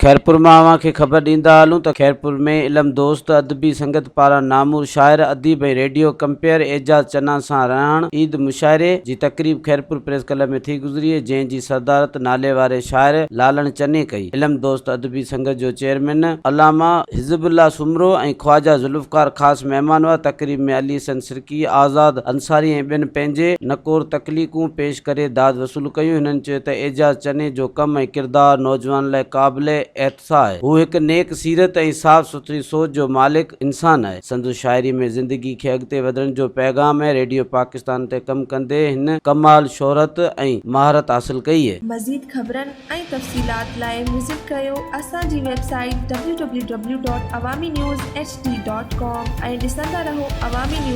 خيرپور مان اوهان کي خبر ڏيندا هلون ته خيرپور ۾ علم دوست ادبي سنگت پاران نامور شاعر، اديب ۽ ريڊيو ڪمپيئر اعجاز چنا سان رهاڻ عيد مشاعري جي تقريب خيرپور پريس ڪلب ۾ ٿي گذري جنهن جي صدارت ناليواري شاعر لالڻ چني ڪئي. علم دوست ادبي سنگت جو چيئرمين علامه حزب الله سومرو ۽ خواجه ذوالفقار خاص مهمان هئا. تقريب ۾ علي حسن سرڪي، آزاد انصاري ۽ ٻين پنهنجي نڪور تخليقون پيش ڪري داد وصول ڪيون. هنن چيو ته اعجاز چني جو ڪم ۽ ڪردار نوجوانن لاء قابل احتساب آهي. هو هڪ نيڪ سيرت ۽ صاف سٿري سوچ جو مالڪ انسان آهي. سندس شاعري ۾ زندگي کي اڳتي وڌڻ جو پيغام آهي. ريڊيو پاڪستان تي ڪم ڪندي هن ڪمال شهرت ۽ مهارت حاصل ڪئي. مزيد خبرن ۽ تفصيلات لاء وزٽ ڪريو اسان جي website W W W dot Awami news H D dot com ۽ ڏسندا رهو عوامي نيوز.